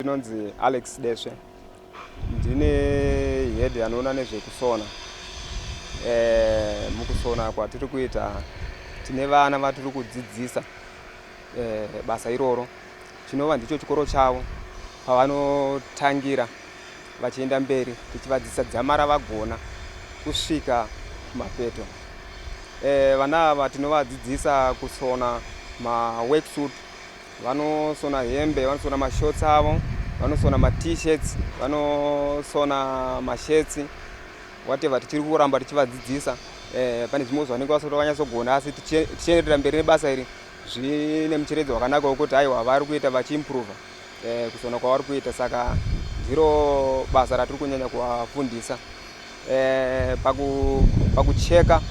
Ndinonzi Alex Desve, ndine head anoona nezvekusona. Mukusona kwatiri kuita tine vana vatiri kudzidzisa basa iroro, chinova ndicho chikoro chavo pavanotangira vachienda mberi, tichivadzidzisa dzamara vagona kusvika kumapeto. Vana ava tinovadzidzisa kusona maworksuit, vanosona hembe, vanosona mashorts avo, vanosona mat-shirts, vanosona mashirts, whatever. Tichiri kuramba tichivadzidzisa. Pane zvimwe zvavanenge vasati vanyatsogona, asi tichienderera mberi nebasa iri, zvine mucherechedzo wakanaka wekuti aiwa, vari kuita vachiimprova kusona kwavari kuita. Saka ndiro basa ratiri kunyanya kuvafundisa. Pakucheka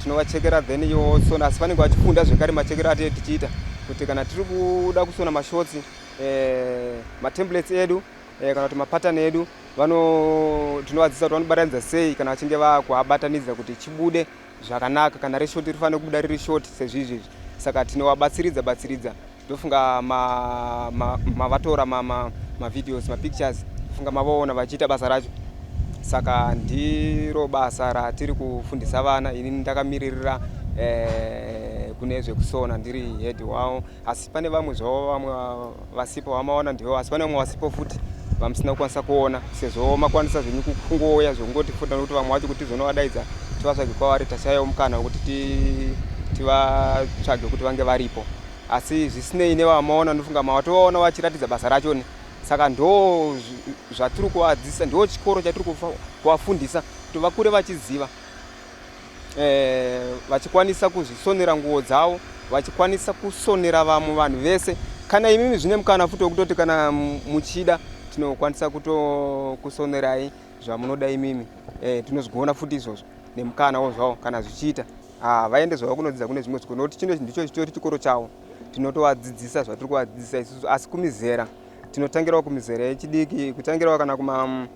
tinovachekera, then yosona, asi vanenge vachifunda zvekare machekero atee tichiita, kuti kana tiri kuda kusona mashorts, matemplates edu kana kuti mapattern edu, tinovadzidzisa kuti vanobatanidza sei kana vachinge vakuabatanidza kuti chibude zvakanaka. Kana reshort, rifanira kubuda riri short sezvizvi izvi. Saka tinovabatsiridza batsiridza. Ndofunga mavatora mavideos, mapictures, ndofunga mavaona vachiita basa racho. Saka ndiro basa ratiri kufundisa vana. Inini ndakamiririra kune zvekusona, ndiri head wavo, asi pane vamwe zvavo, vamwe vasipo vamaona ndivo, asi pane vamwe vasipo futi vamusina kukwanisa kuona, sezvo makwanisa zvenyu kungouya zvekungoti futa, nekuti vamwe vacho kuti tizonovadaidza tivatsvage kwavari, tashayawo mukana wekuti tivatsvage kuti vange varipo. Asi zvisinei nevamaona, ndofunga mavatovaona vachiratidza basa rachoni. Saka ndo zvatiri kuvadzidzisa, ndo chikoro chatiri kuvafundisa kuti vakure vachiziva, vachikwanisa kuzvisonera nguo dzavo, vachikwanisa kusonera vamwe vanhu vese. Kana imimi zvine mukana futi wekutoti kana muchida, tinokwanisa kutokusonerai zvamunoda imimi. Tinozvigona futi izvozvo nemukanawo zvawo. Kana zvichiita, vaende zvavo kunodzidza kune zvimwe zvikoro, nokuti chino ndicho chitori chikoro chavo. Tinotovadzidzisa zvatiri kuvadzidzisa isusu, asi kumizera tinotangirawo kumizera yechidiki, kutangirawo kana kuma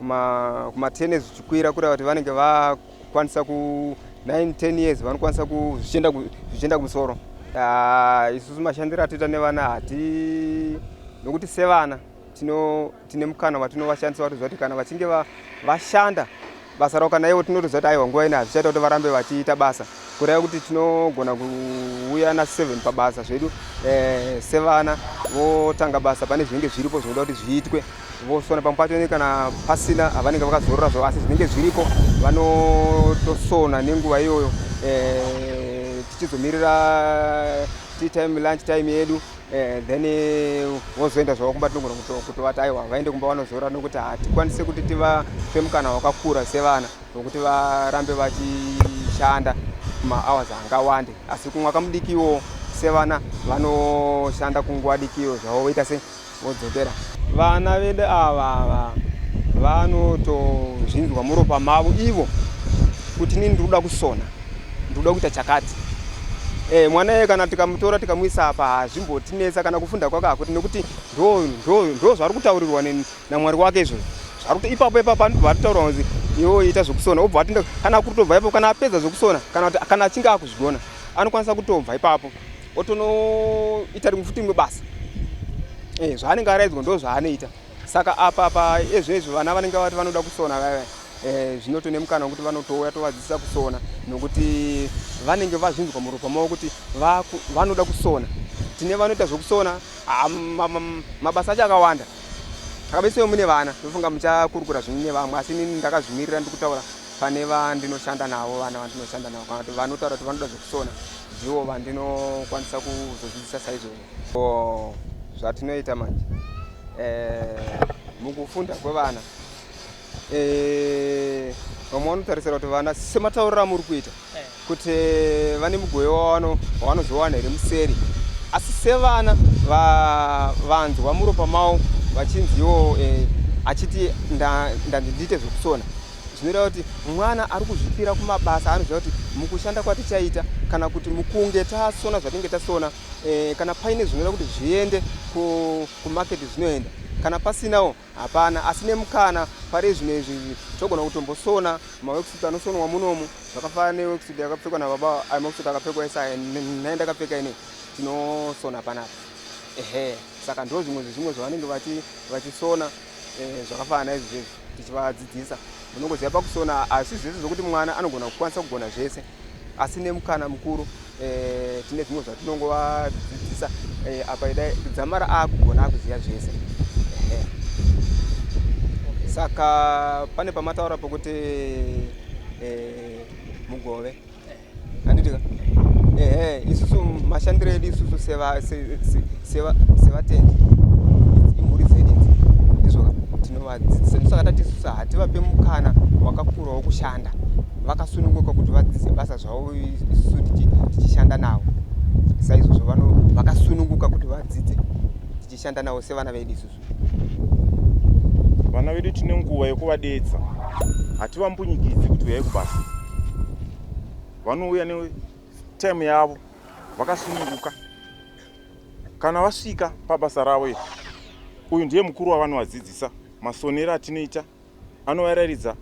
10 zvichikwira, kureva kuti vanenge vakwanisa ku 9 10 years, vanokwanisa zvichienda kumusoro. Isusu mashandiro atoita nevana, hati nokuti sevana tine mukana watinovashandisa, vatoziva kuti kana vachinge vashanda basa ravo, kana ivo tinotoziva kuti aiwa, nguva ino hazvichaita kuti varambe vachiita basa, kureva kuti tinogona kuuya na7 pabasa zvedu. Sevana votanga basa, pane zvinenge zviripo zvinoda kuti zviitwe, vosona. Pamwe pacho kana pasina, havanenge vakazorora zvavo, asi zvinenge zviripo vanotosona nenguva iyoyo, tichizomirira tea time, lunch time yedu, then vozoenda zvavo kumba. Tinogona kutovati aiwa, vaende kumba vanozorora, nokuti hatikwanisi kuti tivape mukana wakakura sevana wekuti varambe vachishanda mahours angawande. Asi kumwaka mudikiwo, sevana vanoshanda kunguva dikiwo zvavo, voita sei, vodzokera. Vana vedu ava vanotozvinzwa muropa mavo ivo kuti inini ndiri kuda kusona, ndiri kuda kuita chakati. Mwana iye kana tikamutora tikamuisa apa, hazvimbotinetsa kana kufunda kwake hakuti, nekuti ndo zvari kutaurirwa naMwari wake izvozvo. Zvari kuti ipapo ipapo anobva atitaurwa kunzi iwe ita zvekusona, obva atinda. Kana kutobva ipapo, kana apedza zvekusona, kana kuti kana achinge akuzvigona, anokwanisa kutobva ipapo otonoita rimwe futi rimwe basa. Zvaanenge araidzwa ndo zvaanoita. Saka apa pa ezvezvo vana vanenge vati vanoda kusona vaya, zvinotone mukana wekuti vanotouya tovadzidzisa kusona, nokuti vanenge vazvinzwa muropa mavo kuti vanoda kusona. Tine vanoita zvokusona, mabasa acho akawanda. Akabesiwo mune vana, ndofunga muchakurukura zvinyu nevamwe, asi inini ndakazvimirira, ndiri kutaura pane vandinoshanda navo. Vana vandinoshanda navo, kana kuti vanotaura kuti vanoda zvekusona, ndivo vandinokwanisa kuzodzidzisa saizvozvo. Zvatinoita manje mukufunda kwevana, vamwe vanotarisira kuti vana, sematauriro amuri kuita, kuti vane mugove wavanozowana here museri. Asi sevana vanzwa muropa mavo vachinziwo, achiti ndanzi ndiite zvekusona, zvinoreva kuti mwana ari kuzvipira kumabasa. Anoziva kuti mukushanda kwatichaita, kana kuti mukunge tasona zvatinge tasona, kana paine zvinoda kuti zviende kumarket, zvinoenda. Kana pasinawo, hapana. Asi nemukana pari zvino izvi, togona kutombosona maworksuit anosonwa munomu, zvakafanana neworksuit yakapfekwa nababa, ayo maworksuit akapfekwa ese aya naye ndakapfeka ine, tinosona panapa. Ehe, saka ndo zvimwe zvezvimwe zvavanenge vachisona zvakafanana naizvo zvezvi tichivadzidzisa. Munongoziva pakusona asi zvese zvokuti mwana anogona kukwanisa kugona zvese, asi nemukana mukuru tine zvimwe zvatinongovadzidzisa apa idai dzamara akugona akuziva zvese. Ehe. Saka pane pamataura pokuti mugove handitika ehe, isusu mashandiro edu isusu sevatendi imhuri dzedu idzi izvo tinovadzidzisa. Ndosaka tati isusu hativape mukana wakakura wokushanda, vakasununguka kuti vadzidze basa zvavo, isusu tichishanda navo saizvozvo. Vakasununguka kuti vadzidze tichishanda navo sevana vedu isusu. Vana vedu tine nguva yekuvadetsa, hativambunyikidzi kuti uyai kubasa. Vanouya netime yavo vakasununguka. Kana vasvika pabasa ravo iri, uyu ndiye mukuru wavanovadzidzisa masonero atinoita, anovarayiridza.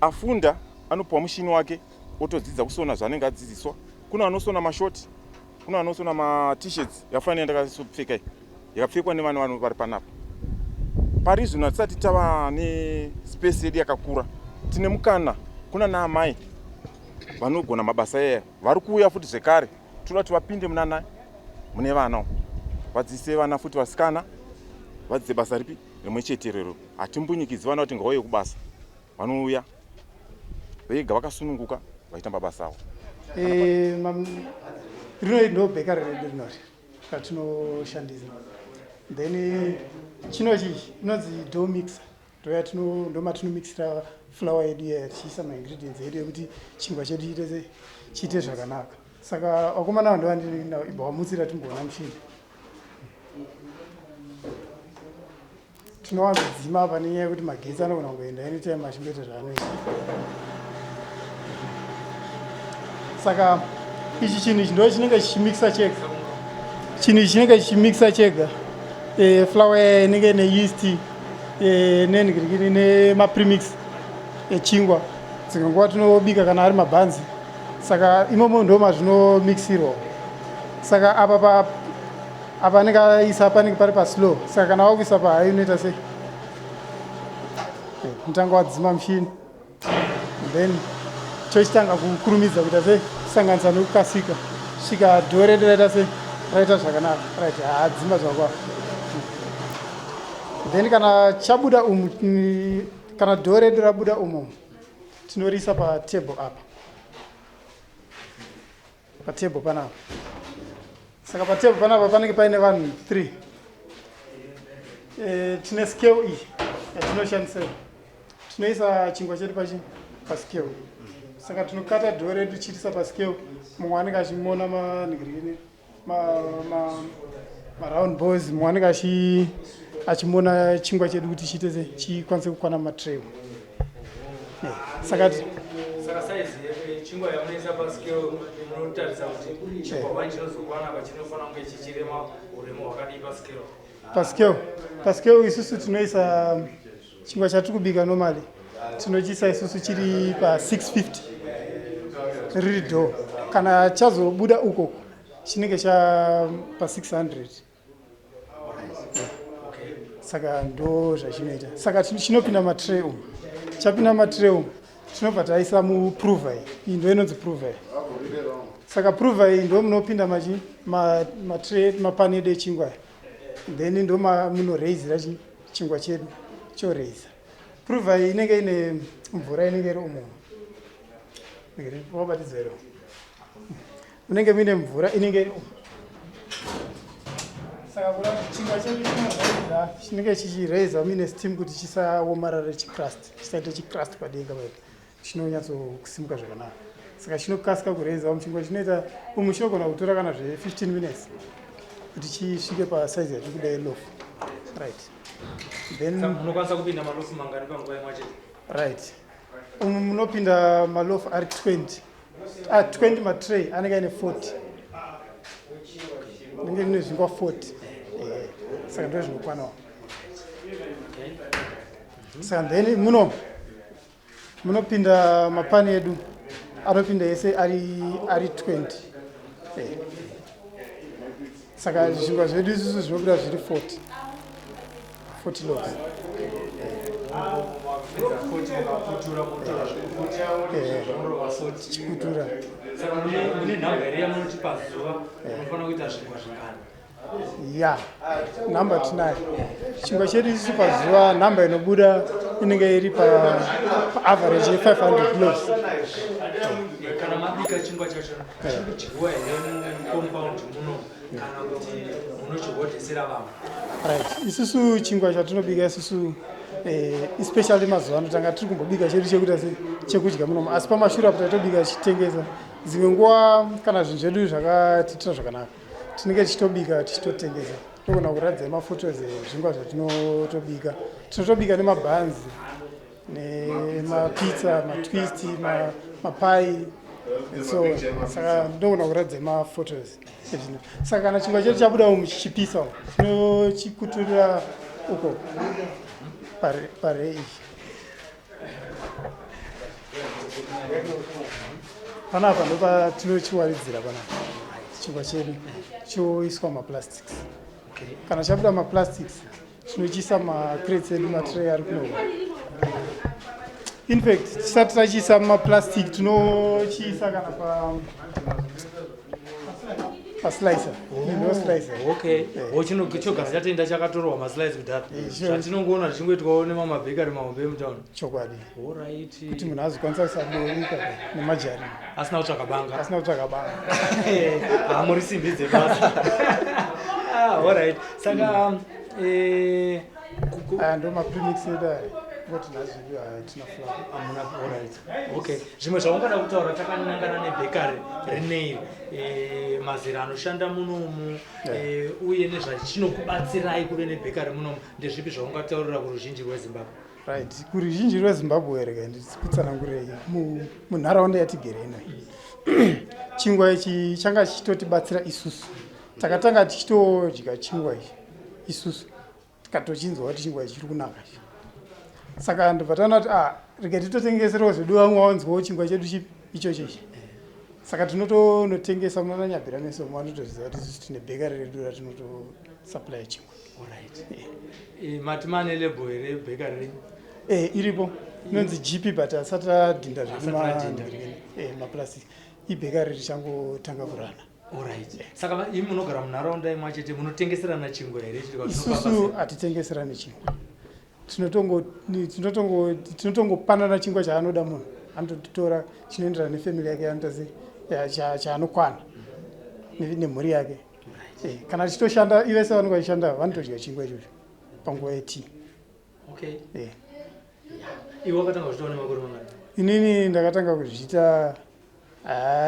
Afunda anopiwa mushini wake otodzidza kusona zvaanenge adzidziswa. Kuna vanosona mashoti, kuna vanosona maT-shirts yafanira ndakasopfeka iyi yakapfekwa nevana vano vari panapa. Pari zvino hatisati tava nespace yedu yakakura. Tine mukana kuna naamai vanogona mabasa aya vari kuuya futi zvekare. Toda kuti vapinde munana mune vana vadzidzise vana futi vasikana vadzidze basa ripi rimwe chete rero. Hatimbunyikidzi vana kuti ngauye kubasa, vanouya vega vakasununguka vachiita mabasa avo. Rino ndo bakery redu rinori ratinoshandisa. Then chino chichi inonzi dough mixer, ndomatinomixira flour yedu iya tichiisa maingredients edu ekuti chingwa chedu chiite chiite zvakanaka. Saka vakomana ava ndovandinao, ibva wamutsira timboona mushini. Tinowanzodzima apa nenyaya yekuti magetsi anogona kungoenda anytime achingoita zvaanoita. Saka ichi chinhu ichi ndo chinenge chichimixa chega, chinhu ichi chinenge chichimixa chega flour inenge ine yeast nenhingirikini nemapremix echingwa. Dzimwe nguva tinobika kana ari mabhanzi, saka imomo ndo mazvinomixirwa. Saka apa pa apa anenge aisa panenge pari paslow, saka kana wakuisa pahigh unoita sei? Unotanga wadzima mushini, then chochitanga kukurumidza kuita sei, kusanganisa nekukasika svika dough redu raita sei, raita zvakanaka. Right, haadzima zvakwa. Then kana chabuda umu, kana dough redu rabuda umu, tinoriisa patable apa, patable panapa. Saka patable panapa panenge paine vanhu 3. Tine scale iyi yatinoshandisa, tinoisa chingwa chedu pachi pascale. Saka tinokata dough redu tichiisa pascale, mumwe anenge achimona manhigirini maround balls, mumwe anenge achimona chingwa chedu kuti chiite se chikwanise kukwana mumatray. Saka Saka saizi yechingwa yamunoisa pascale munotarisa kuti chingwa one chinozokwana pachinofanira kunge chichirema uremu hwakadii pascale? Pascale isusu tinoisa chingwa chatiri kubika normally, tinochiisa isusu chiri pa650 riri dough. Kana chazobuda ukoko chinenge cha pa600. Saka ndo zvachinoita. Saka chinopinda matray umu, chapinda matray umu tinobva taisa muprover. Iyi iyi ndo inonzi prover. Saka prover iyi ndo munopinda machi matray, mapani edu echingwa aya. Then ndo munoreizira chingwa chedu choreisa. Prover iyi inenge ine mvura inenge iri umu, wabatidza iro, munenge muine mvura inenge iri umu. Saka kuda kuti chingwa chedu chinoreiza, chinenge chichireiza muine steam kuti chisaomarara chicrust, chisaite chicrust padenga paipa, chinonyatsokusimuka zvakanaka. Saka chinokasika kureiza umu chingwa chinoita umu chinogona kutora kana zve15 minutes kuti chisvike pasaizi yatiri kuda yeloaf. Right, then Munokwanisa kupinda malofu mangani panguva imwe chete? Right, umu munopinda maloaf ari 20, ah, 20 matray anenge aine 40, inenge ine zvingwa 40. Saka ndo zvinokwanawo. Saka then muno munopinda mapani edu, anopinda ese ari 20. Saka zvingwa zvedu isusu zvinobuda zviri 40 40 loaves. Chikutura. Saka mune nhamba here yamunoti pazuva munofanira kuita zvingwa zvingani? Ya, nhamba tinayo. Chingwa chedu isusu pazuva nhamba inobuda inenge iri paaverage ye500 loaves. Kana mabika chingwa chacho chikudyiwa here mucompound muno kana kuti munochihodhesera vamwe? Right, isusu chingwa chatinobika isusu especially mazuva ano tanga tiri kumbobika chedu chekuita se chekudya munomu, asi pamashure apo taitobika tichitengesa. Dzimwe nguva kana zvinhu zvedu zvakatiitira zvakanaka tinenge tichitobika tichitotengesa. Togona kuratidza mafotos ezvingwa zvatinotobika. Tinotobika nemabhanzi nemapizza, matwist, mapai and so on. Saka ndogona kuratidza mafotos ezvinhu. Saka kana chingwa chedu chabuda umu chichipisa umu, tinochikuturira uko pare iyi panapa ndopatinochiwaridzira panapa chingwa chedu choiswa maplastics. Kana chabuda maplastics tinochiisa macrates edu, matray ari kunoku. In fact tisati tachiisa mumaplastic tinochiisa kana pa paslicer, ino slicer. Okay, chogara chatoenda chakatorwa maslice kudhara, zvatinongoona zvichingoitwawo nemamabhekari mahombe emutauni. Chokwadi. Alright. Kuti munhu azokwanisa kusadoika nemajari asina kutsvaka banga. Asina kutsvaka banga. Ah, muri simbi dzebasa. Ah, alright, saka Aya ndo mapremix edu aya, ngoti nhazvedu hatina flour. Amuna. Alright, okay, zvimwe zvaungada kutaura takanangana nebhekari rineiri, mazera anoshanda munomu, uye nezvachinokubatsirai kuve nebhekari munomu, ndezvipi zvaungataurira kuruzhinji rweZimbabwe? Right, kuruzhinji rweZimbabwe, rega ndikutsanangurei. Munharaunda yatigere inoi, chingwa ichi changa chichitotibatsira isusu. Takatanga tichitodya chingwa ichi isusu, tikatochinzwa kuti chingwa ichi chiri kunaka ichi. Saka ndobva taona kuti ah, rega titotengeserewo zvedu, vamwe vawanzwawo chingwa chedu chipi ichocho ichi. Saka tinotonotengesa munana Nyabhira mesomo, vanotoziva kuti isusu tine bhekari redu ratinotosupply chingwa. Alright. Mati mane label here bhekari renyu? Iripo, inonzi GP, but asati adhinda zvedu. Asati adhinda. Maplastic. Ibhekari richangotanga kurana. Alright, saka imi munogara munharaunda imwe chete, munotengeserana chingwa here? Isusu hatitengeserani chingwa. Tinotongopanana chingwa chaanoda munhu, anototora chinoenderana nefamily yake, anoita se chaanokwana nemhuri yake. Kana tichitoshanda ivese vanenge vachishanda vanotodya chingwa ichocho panguva yetii. Okay. Iwe wakatanga kuzviita une makore mangani? Inini ndakatanga kuzviita,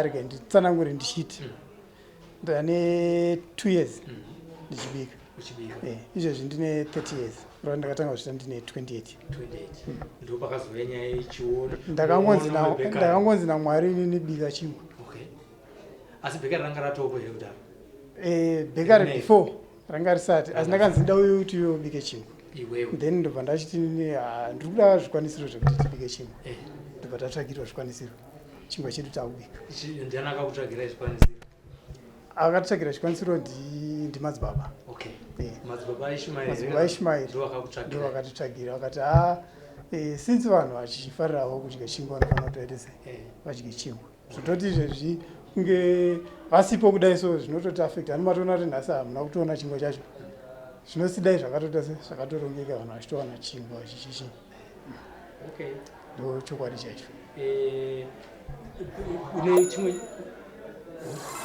rega nditsanangure ndichiti ndane 2 years ndichibika. Uchibika. Izvezvi ndine 30 years, rova ndakatanga kuzviita ndine 28. 28 ndo pakazouya nyaya yechiona. Ndakangonzi naMwari inini bika chingwa. Okay, asi bhekari ranga ratopo here kudaro? Bhekari before ranga risati, asi ndakanzi nda uyu kuti iwe ubike chingwa. Iwewe. Then ndobva ndachiti nini, ah, ndiri kuda zvikwanisiro zvekuti tibike chingwa. Ndobva tatsvagirwa zvikwanisiro, chingwa chedu takubika. Ndiani akakutsvagirai zvikwanisiro? Akatitsvagira zvikwanisiro ndimadzibaba. Okay. Madzibaba Ishmael. Madzibaba Ishmael. Ndo vakakutsvagira? Ndo vakatitsvagira, vakati ha, since vanhu vachifarirawo kudya chingwa, vanofanira kuti vaite sei, vadye chingwa. Zvototi izvezvi kunge vasipo kudai, so zvinototi affect ani. Matoona kuti nhasi hamuna kutoona chingwa chacho, zvinosidai zvakatoita se zvakatorongeka, vanhu vachitowana chingwa chichichi. Ndo chokwadi chaicho.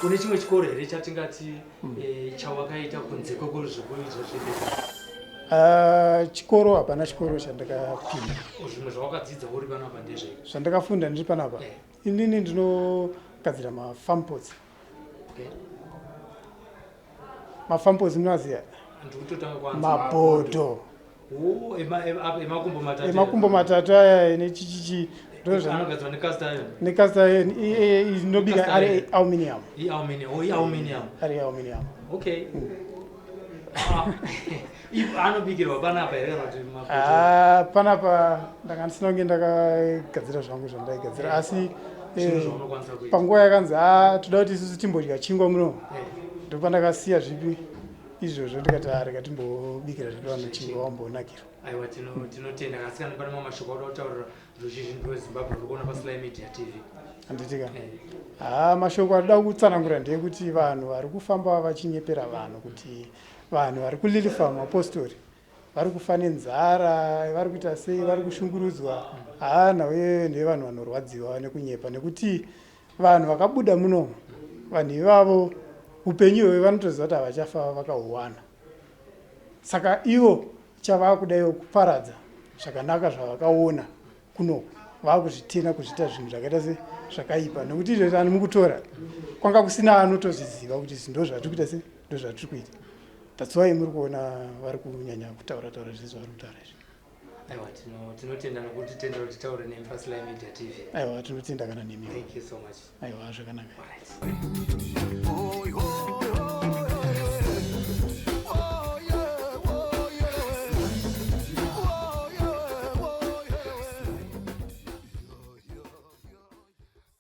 Une chimwe chikoro here chatingati chawakaita kunze kwezvekuita zvebhekari? Ah, chikoro hapana chikoro chandakapinda. Zvimwe zvawakadzidza uri panapa ndezvei? Zvandakafunda ndiri panapa? Inini ndinogadzira mafarm pots. Mafarm pots munoaziva? Ndikutotanga kwanza. Mabhodho. Oh, emakumbo matatu. Emakumbo matatu aya nechichichi. Anogadzirwa necast iron? Necast iron inobika Cast ari iron. aluminium. Ialuminium, oh, ialuminium. Ari aluminium. Okay. Ah, anobikirwa panapa here kana kuti mapoto? Ah, panapa ndanga ndisina kunge ndakagadzira zvangu zvandaigadzira, asi Zvinhu zvaunokwanisa kuita. Panguva yakanzi a toda kuti isusu timbodya chingwa muno. Ndopandakasiya zvipi izvozvo ndikati ah, rega timbobikira zvedu vanhu chingwa wambonakirwa. Aiwa tinotenda tino asi kana pane mamwe mashoko auda kutaurira ruzhinji rweZimbabwe ruri kuona paSly Media TV. Handitika. Eh. Haa mashoko anoda kutsanangura ndeyekuti vanhu vari kufamba vachinyepera vanhu kuti vanhu vari kulilifa mapostori vari kufa nenzara vari kuita sei vari kushungurudzwa haa nhau iyoyo ndeyevanhu vanorwadziwa nekunyepa nekuti vanhu vakabuda munomu vanhu ivavo upenyu iyoyo vanotoziva kuti havachafa vakahuwana saka ivo chavakuda ivo kuparadza zvakanaka zvavakaona kunoku vakuzvitena kuzviita zvinhu zvakaita se zvakaipa nekuti izvezvi ani mukutora kwanga kusina anotozviziva kuti izvi ndo zvatiri kuita se ndo zvatiri kuita that's why muri kuona vari kunyanya kutaura taura zvese zvavari kutaura izvi. Aiwa tinotenda nokutitendera kuti taure nemi paSly Media TV. Aiwa tinotenda kana nemi. Thank you so much. Aiwa zvakanaka. All right.